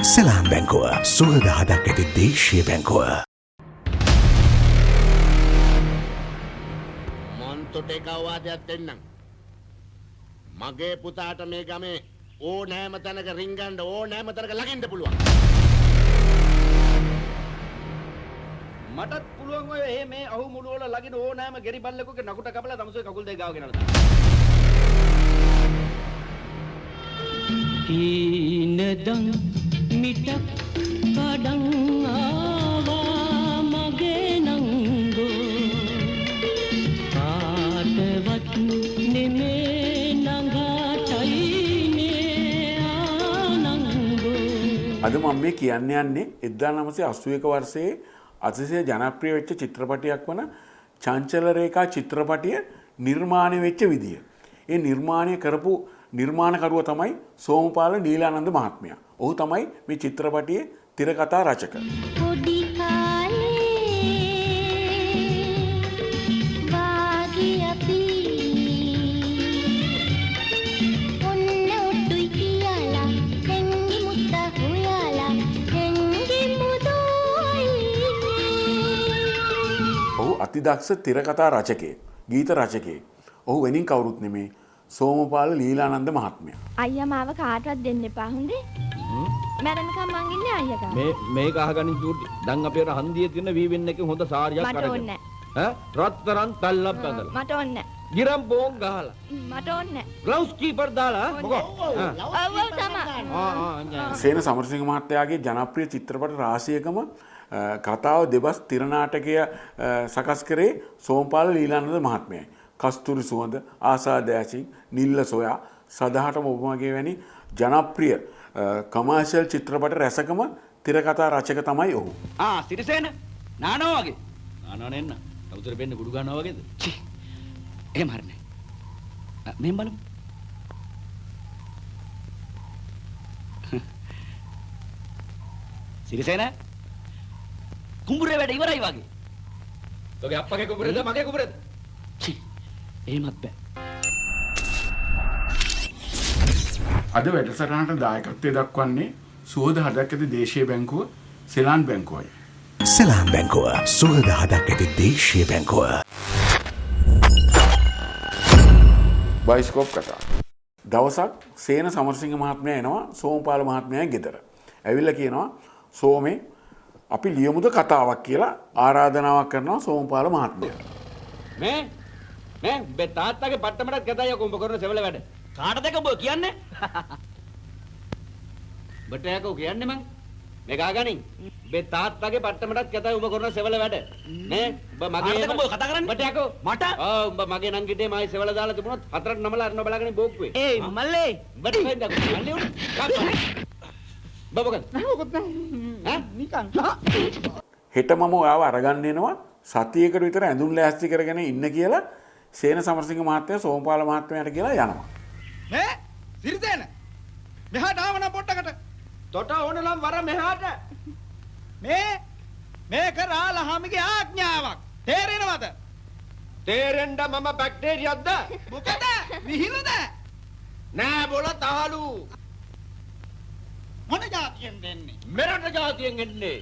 සෙලාන් බැංකුව, සුහද හදක් ඇති දේශීය බැංකුව. මං තොට එක අවවාදයක් දෙන්නම්. මගේ පුතාට මේ ගමේ ඕනෑම තැනක රිංගන්න, ඕනෑම තැනක ලගින්න පුළුවන්. මටත් පුළුවන් ඔය එහෙ මේ අහු මුළු වල ලගින ඕනෑම ගෙරි බල්ලෙකුගේ නකුට කපලා තමුසේ කකුල් දෙක ගාව ගෙනල්ලා දාන්න. හීනදන් මිටක් කඩන් ආවා මගේ නංගෝ, කාටවත් නෙමේ නඟාටයි නේ ආනංගෝ. අද මම මේ කියන්න යන්නේ 1981 වර්ෂයේ අතිශය ජනප්‍රිය වෙච්ච චිත්‍රපටයක් වන චංචල රේඛා චිත්‍රපටිය නිර්මාණය වෙච්ච විදිය. ඒ නිර්මාණය කරපු නිර්මාණකරුවා තමයි සෝමපාල නීලානන්ද මහත්මයා. ඔහු තමයි මේ චිත්‍රපටියේ තිරකථා රචක. පොඩි කාලේ වාගේ අපි ඔන්න ඔට්ටුයි කියලා හැංගි මුත්ත හොයාලා හැංගි මුදෝයි. ඔහු අතිදක්ෂ තිරකථා රචකයෙක්, ගීත රචකයෙක්. ඔහු වෙනින් කවුරුත් නෙමේ, සෝමපාල ලීලානන්ද මහත්මයා. අයියා මාව කාටවත් දෙන්න එපා හොඳේ. මැරෙනකම් මං ඉන්නේ අයියා ගාව. මේක අහගනින් චූටි. දැන් අපේ අර හන්දියේ තියෙන වීවෙන් එකේ හොඳ සාරියක් මට අරගෙන. ඕනේ නෑ. ඈ රත්තරන් තල්ලක් බඳලා. මට ඕනේ නෑ. ගිරම් බෝං ගහලා. මට ඕනේ නෑ. ග්ලව්ස් කීපර් දාලා මොකෝ? ඔව් ඔව් තමා. ආ ආ සේන සමරසිංහ මහත්තයාගේ ජනප්‍රිය චිත්‍රපට රාශියකම කතාව දෙබස් තිරනාටකය සකස් කරේ සෝමපාල ලීලානන්ද මහත්මයයි. කස්තුරි සුවඳ, ආසා දෑසින්, නිල්ල සොයා, සදහටම ඔබ මගේ වැනි ජනප්‍රිය කමර්ෂල් චිත්‍රපට රැසකම තිරකථා රචක තමයි ඔහු. ආ සිරිසේන නානවා වගේ. නානවා නෙන්න. කවුරුතර වෙන්න කුඩු ගන්නවා වගේද? චි. එහෙම හරිනේ. මෙහෙම බලමු. සිරිසේන කුඹුරේ වැඩ ඉවරයි වගේ. තෝගේ අප්පගේ කුඹුරේද මගේ කුඹුරේද? චි. එහෙමත් බෑ. අද වැඩසටහනට දායකත්වය දක්වන්නේ සුහද හදක් ඇති දේශීය බැංකුව සෙලාන් බැංකුවයි. සෙලාන් බැංකුව, සුහද හදක් ඇති දේශීය බැංකුව. බයිස්කෝප් කතා. දවසක් සේන සමරසිංහ මහත්මයා එනවා සෝමපාල මහත්මයා ගෙදර. ඇවිල්ලා කියනවා සෝමේ අපි ලියමුද කතාවක් කියලා ආරාධනාවක් කරනවා සෝමපාල මහත්මයාට. මේ මේ උඹේ තාත්තගේ පට්ටමටත් කතයි යකෝ උඹ කරන සෙවල වැඩ. කාටද උඹ කියන්නේ? උඹට යකෝ කියන්නේ මං. මේක අහගනින්. උඹේ තාත්තගේ පට්ටමටත් කතයි උඹ කරන සෙවල වැඩ. මේ උඹ මගේ කාටද උඹ කතා කරන්නේ? උඹට යකෝ. මට? ඔව් උඹ මගේ නංගිටේ මායි සෙවල දාලා තිබුණොත් හතරට නමලා අරන බලාගෙන බෝක්කුවේ. ඒයි මල්ලේ. උඹට කොහෙන්ද මල්ලේ උනේ? උඹ මොකද? මොකද ඈ? නිකන්. හෙට මම ඔයාව අරගන්න එනවා සතියකට විතර ඇඳුම් ලෑස්ති කරගෙන ඉන්න කියලා සේන සමරසිංහ මහත්තයා සෝමපාල මහත්මයාට කියලා යනවා. මේ සිරිසේන මෙහාට ආව නම් පොට්ටකට. තොට ඕන නම් වර මෙහාට. මේ මේක රාලහාමිගේ ආඥාවක්. තේරෙනවද? තේරෙන්න මම බැක්ටීරියක්ද? මොකද විහිළුද? නෑ බොල තහලු. මොන ජාතියෙන් දෙන්නේ? මෙරට ජාතියෙන් එන්නේ.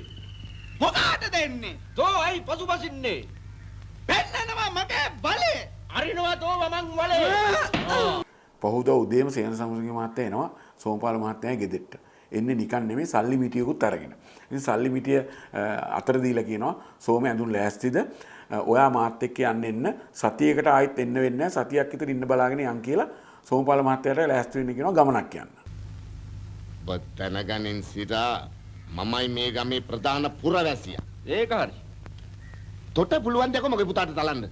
මොකාට දෙන්නේ? තෝ ඇයි පසුබසින්නේ? පෙන්නනවා මගේ බලය. අරිනවා තෝ මං වලේ. පහුදා උදේම සේන සමරසිංහ මහත්තයා එනවා සෝමපාල මහත්මයා ගෙදරට. එන්නේ නිකන් නෙමෙයි සල්ලි මිටියකුත් අරගෙන. ඉතින් සල්ලි මිටිය අතර දීලා කියනවා සෝම ඇඳුම් ලෑස්තිද? ඔයා මාත් එක්ක යන්න එන්න සතියකට ආයෙත් එන්න වෙන්නේ නැහැ. සතියක් විතර ඉන්න බලාගෙන යන් කියලා සෝමපාල මහත්තයාට ලෑස්ති වෙන්න කියනවා ගමනක් යන්න. ඔබ දැනගනින් සිරා, මමයි මේ ගමේ ප්‍රධාන පුරවැසියා. ඒක හරි. තොට පුළුවන් දෙයක් මගේ පුතාට තලන්න.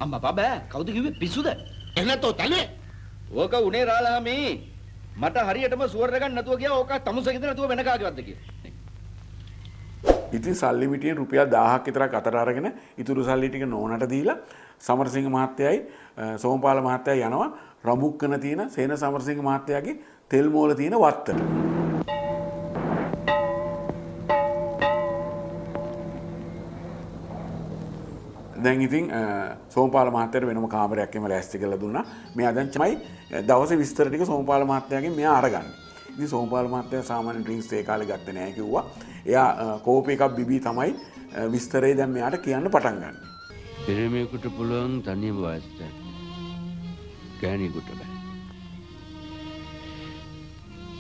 අම්මා බබා බෑ. කවුද කිව්වේ පිස්සුද? එහෙනම් තෝ තලුවේ. ඕක උනේ රාලහාමි. මට හරියටම සුවර් එකක් නැතුව ගියා. ඕක තමුසෙකිද නැතුව වෙන කාගේවත්ද කියලා. ඉතින් සල්ලි මිටියෙන් රුපියල් 1000ක් විතරක් අතට අරගෙන ඉතුරු සල්ලි ටික නෝනට දීලා සමරසිංහ මහත්තයයි සෝමපාල මහත්තයයි යනවා රඹුක්කන තියෙන සේන සමරසිංහ මහත්තයාගේ තෙල් මෝල තියෙන වත්තට. දැන් ඉතින් සෝමපාල මහත්තයාට වෙනම කාමරයක් එහෙම ලෑස්ති කරලා දුන්නා. මෙයා දැන් තමයි දවසේ විස්තර ටික සෝමපාල මහත්තයාගෙන් මෙයා අරගන්නේ. ඉතින් සෝමපාල මහත්තයා සාමාන්‍ය ඩ්‍රින්ක්ස් ඒ කාලේ ගත්තේ නැහැ කිව්වා. එයා කෝපි එකක් බිබී තමයි විස්තරේ දැන් මෙයාට කියන්න පටන් ගන්න. පිරිමියෙකුට පුළුවන් තනියම වයසට යන්න. ගෑණියෙකුට බෑ.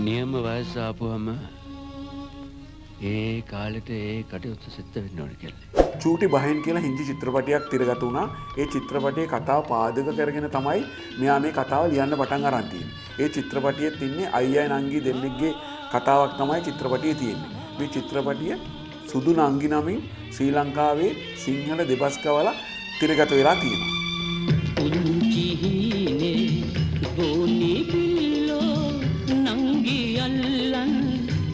නියම වයස ආපුවම ඒ කාලෙට ඒ කටයුත්ත සිද්ධ වෙන්න ඕන කියලා. චූටි බහෙන් කියලා හින්දි චිත්‍රපටයක් තිරගත වුණා. ඒ චිත්‍රපටයේ කතාව පාදක කරගෙන තමයි මෙයා මේ කතාව ලියන්න පටන් අරන් තියෙන්නේ. ඒ චිත්‍රපටියෙත් ඉන්නේ අයියයි නංගි දෙන්නෙක්ගේ කතාවක් තමයි චිත්‍රපටියේ තියෙන්නේ. මේ චිත්‍රපටිය සුදු නංගි නමින් ශ්‍රී ලංකාවේ සිංහල දෙබස් කවලා තිරගත වෙලා තියෙනවා. පුංචි හීනේ ගෝනි පිල්ලෝ නංගි අල්ලන්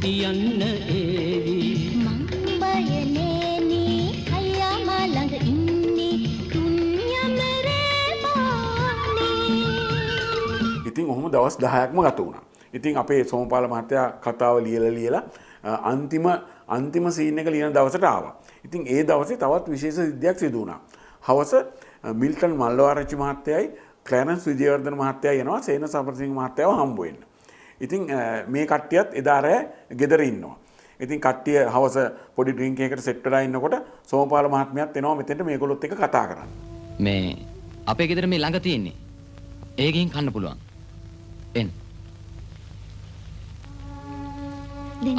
යන්න ඒවි මං බය නෑනේ අයියා මා ළඟ ඉන්නේ තුන් යම රෑ පානේ. ඉතින් ඔහොම දවස් 10ක්ම ගත වුණා. ඉතින් අපේ සෝමපාල මහත්තයා කතාව ලියලා ලියලා අන්තිම සීන් එක ලියන දවසට ආවා. ඉතින් ඒ දවසේ තවත් විශේෂ සිද්ධියක් සිදු වුණා. හවස මිල්ටන් මල්ලවාරච්චි මහත්තයයි ක්ලැරන්ස් විජේවර්ධන මහත්තයයි එනවා සේන සමරසිංහ මහත්තයාව හම්බ වෙන්න. ඉතින් මේ කට්ටියත් එදා රෑ ගෙදර ඉන්නවා. ඉතින් කට්ටිය හවස පොඩි ඩ්‍රින්ක් එකකට සෙට් වෙලා ඉන්නකොට සෝමපාල මහත්මයාත් එනවා මෙතෙන්ට මේගොල්ලොත් එක්ක කතා කරන්න. මේ අපේ ගෙදර මේ ළඟ තියෙන්නේ. ඒ ගිහින් කන්න පුළුවන්. එන්න.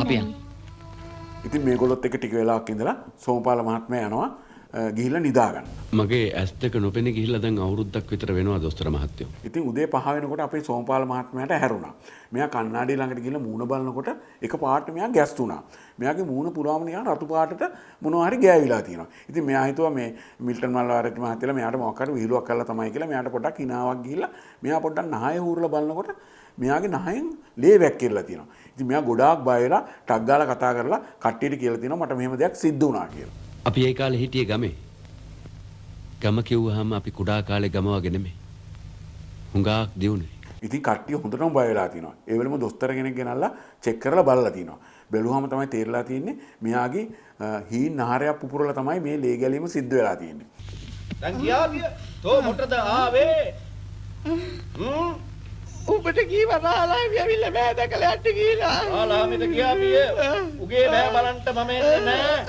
අපි යන්න. ඉතින් මේගොල්ලොත් එක්ක ටික වෙලාවක් ඉඳලා සෝමපාල මහත්මයා යනවා ගිහිල්ලා නිදා ගන්න. මගේ ඇස් දෙක නොපෙනී ගිහිල්ලා දැන් අවුරුද්දක් විතර වෙනවා දොස්තර මහත්තයෝ. ඉතින් උදේ 5 වෙනකොට අපේ සෝමපාල මහත්මයාට හැරුණා. මෙයා කණ්ණාඩිය ළඟට ගිහිල්ලා මූණ බලනකොට එක පාට මෙයා ගැස්සුණා. මෙයාගේ මූණ පුරාම නිකන් රතු පාටට මොනවා හරි ගෑවිලා තියෙනවා. ඉතින් මෙයා හිතුවා මේ මිල්ටන් මල්වාරච්චි මහත්තයලා මෙයාට මොකක් හරි විහිළුවක් කරලා තමයි කියලා මෙයාට පොඩ්ඩක් හිනාවක් ගිහිල්ලා මෙයා පොඩ්ඩක් නහය හූරලා බලනකොට මෙයාගේ නහයෙන් ලේ වැක්කිරලා තියෙනවා. ඉතින් මෙයා ගොඩාක් බය වෙලා ටක් ගාලා කතා කරලා කට්ටියට කියලා තියෙනවා මට මෙහෙම දෙයක් සිද්ධ වුණා කියලා. අපි ඒ කාලේ හිටියේ ගමේ. ගම කිව්වහම අපි කුඩා කාලේ ගම වගේ නෙමෙයි. හුඟක් දියුණුයි. ඉතින් කට්ටිය හොඳටම බය වෙලා තිනවා. ඒ වෙලෙම දොස්තර කෙනෙක් ගෙනල්ලා චෙක් කරලා බලලා තිනවා. බැලුවහම තමයි තේරලා තියෙන්නේ මෙයාගේ හීන් නහරයක් පුපුරලා තමයි මේ ලේ ගැලීම සිද්ධ වෙලා තියෙන්නේ. දැන් ගියාවිය. තෝ මොටද ආවේ? උඹට කීවා රාලාමි ඇවිල්ලා බෑ දැකලා යන්න කියලා. රාලාමිට ගියාවිය. උගේ බෑ බලන්න මම එන්නේ නෑ.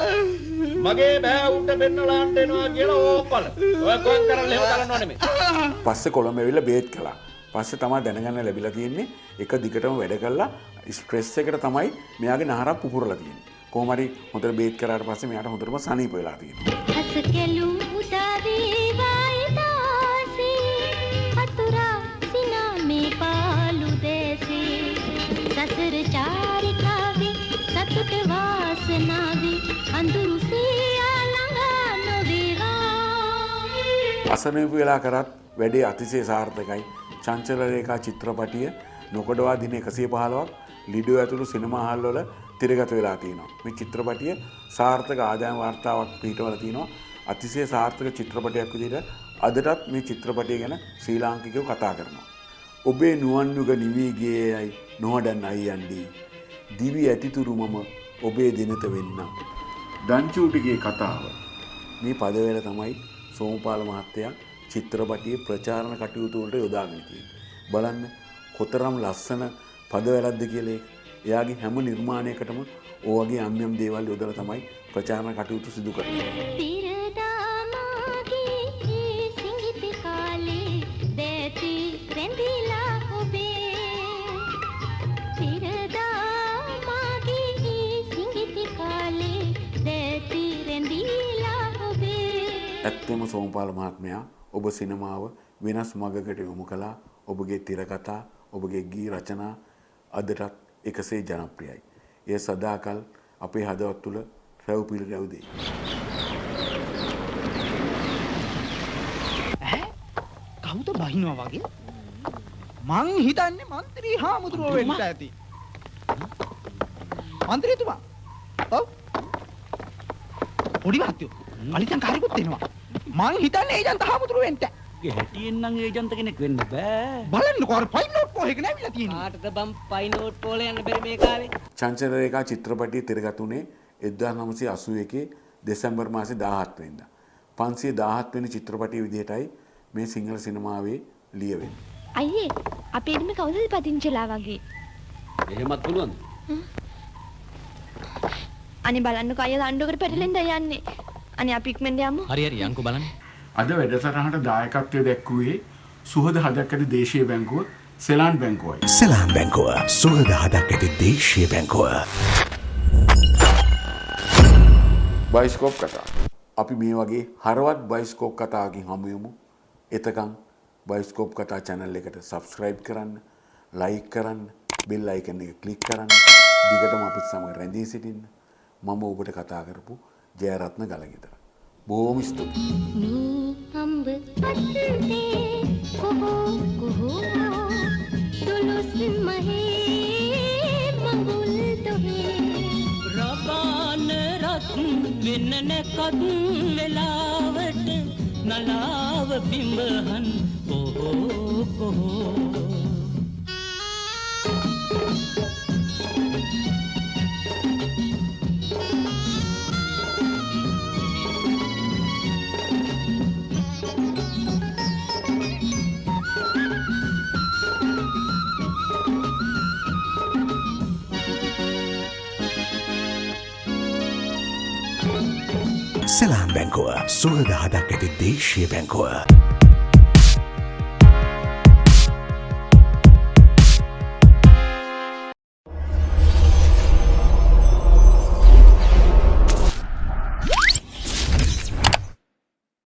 මගේ බෑ උන්ට පෙන්නලා යන්න එනවා කියලා ඕපල. ඔය ගොන් කරලා එහෙම බලන්නව නෙමෙයි. පස්සේ කොළඹ ඇවිල්ලා බේත් කළා. පස්සේ තමයි දැනගන්න ලැබිලා තියෙන්නේ එක දිගටම වැඩ කළා ස්ට්‍රෙස් එකට තමයි මෙයාගේ නහරක් පුපුරලා තියෙන්නේ. කොහොම හරි හොඳට බේත් කරාට පස්සේ මෙයාට හොඳටම සනීප වෙලා තියෙනවා. හස කෙලුම් උදා වේවා එදාසේ අතුරා සිනා මේ පාලු දැසේ සසර චාරිකාවේ සතුට වාසනාවේ අඳුරු සියා ළඟා නොවේවා. අසනීප වෙලා කරත් වැඩේ අතිශය සාර්ථකයි. චංචල රේඛා චිත්‍රපටිය නොකඩවා දින 115ක් ලිඩෝ ඇතුළු සිනමා හල් වල තිරගත වෙලා තියෙනවා. මේ චිත්‍රපටිය සාර්ථක ආදායම් වාර්තාවක් පිහිටවලා තියෙනවා. අතිශය සාර්ථක චිත්‍රපටයක් විදිහට අදටත් මේ චිත්‍රපටිය ගැන ශ්‍රී ලාංකිකයෝ කතා කරනවා. ඔබේ නුවන් යුග නිවී ගියේ යයි නොහඩන් අයියන්ඩී. දිවි ඇතිතුරු මම ඔබේ දිනත වෙන්නම්. දන්චූටිගේ කතාව මේ පදවැල තමයි සෝමපාල මහත්තයා චිත්‍රපටියේ ප්‍රචාරණ කටයුතු වලට යොදාගෙන තියෙන්නේ. බලන්න කොතරම් ලස්සන පදවැලක්ද කියලා ඒක. එයාගේ හැම නිර්මාණයකටම ඔය වගේ යම් යම් දේවල් යොදලා තමයි ප්‍රචාරණ කටයුතු සිදු කරන්නේ. පෙරදා මාගේ ඒ සිඟිති කාලේ දැති රැඳිලා ඔබේ. පෙරදා මාගේ ඒ සිඟිති කාලේ දැති රැඳිලා ඔබේ. ඇත්තම සෝමපාල මහත්මයා ඔබ සිනමාව වෙනස් මගකට යොමු කළා. ඔබගේ තිරකතා, ඔබගේ ගී රචනා අදටත් එකසේ ජනප්‍රියයි. එය සදාකල් අපේ හදවත් තුළ රැව් පිළිරැව් දෙයි. ඈ කවුද බහිනවා වගේ? මං හිතන්නේ මන්ත්‍රී හාමුදුරුවෝ වෙන්න ඇති. මන්ත්‍රීතුමා. ඔව්. පොඩි මහත්තයෝ අලිතන් කාර්යකුත් එනවා. මං හිතන්නේ ඒජන්ත හාමුදුරුවෝ වෙන්න. හැටියෙන් නම් ඒජන්ත කෙනෙක් වෙන්න බෑ. බලන්නකෝ අර පයිනෝට් පොල් එක නෑවිලා තියෙන්නේ. කාටද බම් පයිනෝට් පොල යන්න බැරි මේ කාලේ? චංචල රේඛා චිත්‍රපටිය තිරගත වුණේ 1981 දෙසැම්බර් මාසේ 17 වෙනිදා. 517 වෙනි චිත්‍රපටිය විදිහටයි මේ සිංහල සිනමාවේ ලියවෙන්නේ. අයියේ අපේ එදිම කවුද පදිංචිලා වගේ? එහෙමත් පුළුවන්ද? අනේ බලන්නකෝ අයියා රණ්ඩුවකට පැටලෙන්න යන්නේ. අනේ අපි ඉක්මනට යමු. හරි හරි යන්කෝ බලන්න. අද වැඩසටහනට දායකත්වය දැක්වුවේ සුහද හදක් ඇති දේශීය බැංකුව සෙලාන් බැංකුවයි. සෙලාන් බැංකුව සුහද හදක් ඇති දේශීය බැංකුව. බයිස්කෝප් කතා. අපි මේ වගේ හරවත් බයිස්කෝප් කතාවකින් හමු වෙමු. එතකන් බයිස්කෝප් කතා channel එකට subscribe කරන්න, like කරන්න, bell icon එක click කරන්න. දිගටම අපිත් සමග රැඳී සිටින්න. මම ඔබට කතා කරපු ජයරත්න ගලගෙදර. බොහොම ස්තුතියි. මේ අඹ අත්තේ කොහෝ කොහෝ දොළොස් මහේ මඟුල් තොහේ රබාන රත් වෙන නැකත් වෙලාවට නලාව බිඹහන් කොහෝ කොහෝ සෙලාන් බැංකුව සුහද හදක් ඇති දේශීය බැංකුව.